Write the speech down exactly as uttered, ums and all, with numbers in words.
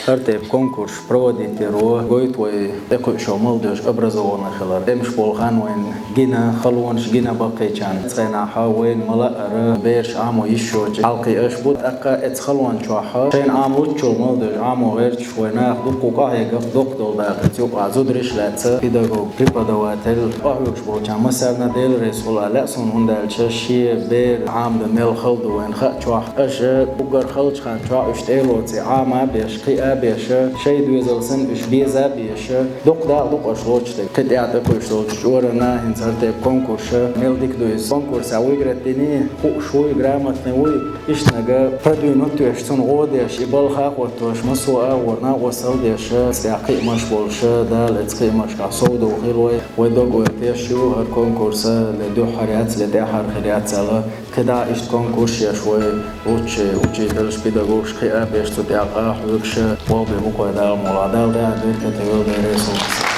ХӀара тайпа конкурс проводить яро гойту вай тӀекхуьуш йолу молодёжь образованный хилар. ТӀемаш болу хан вайн гина, халонаш гина баккхийчарна. Цхьанахьа вайна ма-лаъара бераш Ӏамо йиш йоцуш хьалакхиъаш бу. ТӀаккха эцу халон чохь шайна Ӏамочул молодёжь Ӏамо гӀерташ вай нах дуккха къахьегах, доккха долу дакъа эцу юкъахь зударий лаьцна, педагог, преподаватель, къахьоьгуш болчарна массарна Дела реза хуьлда лаьа суна, хӀунда аьлча шен бер Ӏамадан мел хала ду вайна хаьа чохь. Аша уггар халчу хан чохь уьш тӀе а лоций Ӏама а беш, кхиа а беш, шайн доьзал санна уьш беза а беш, дукха дакъа ду-кх аша лоцуш дерг. Кхин тӀаьхьа тӀекхуьуш долчу чкъурана хӀинца хӀара тайпа конкурс мел дика ду иза. Конкурсехь выиграть дина, хууш вуй, грамотный вуй, иштаниг продвинуть веш, цунна гӀо деш, и балха а хӀоттош, массо а агӀор накъосталла деш, цӀехь кхиамаш болуш, Дала эцу кхиамашкахь совдовла хила вай. Вай дог-ойла теш ю, хӀара конкурс ле дуьххьара яц, ле тӀаьххьара хир яц аьлла. КхидӀа иштта конкурс еш вай, учи-, учителаш, педагогаш кхиа а беш, цу тӀехь къахьоьгуш, болх бе бу-кх вай Дала мукъалахь. Дала дехьа беркате йойла, Дела реза хуьлда.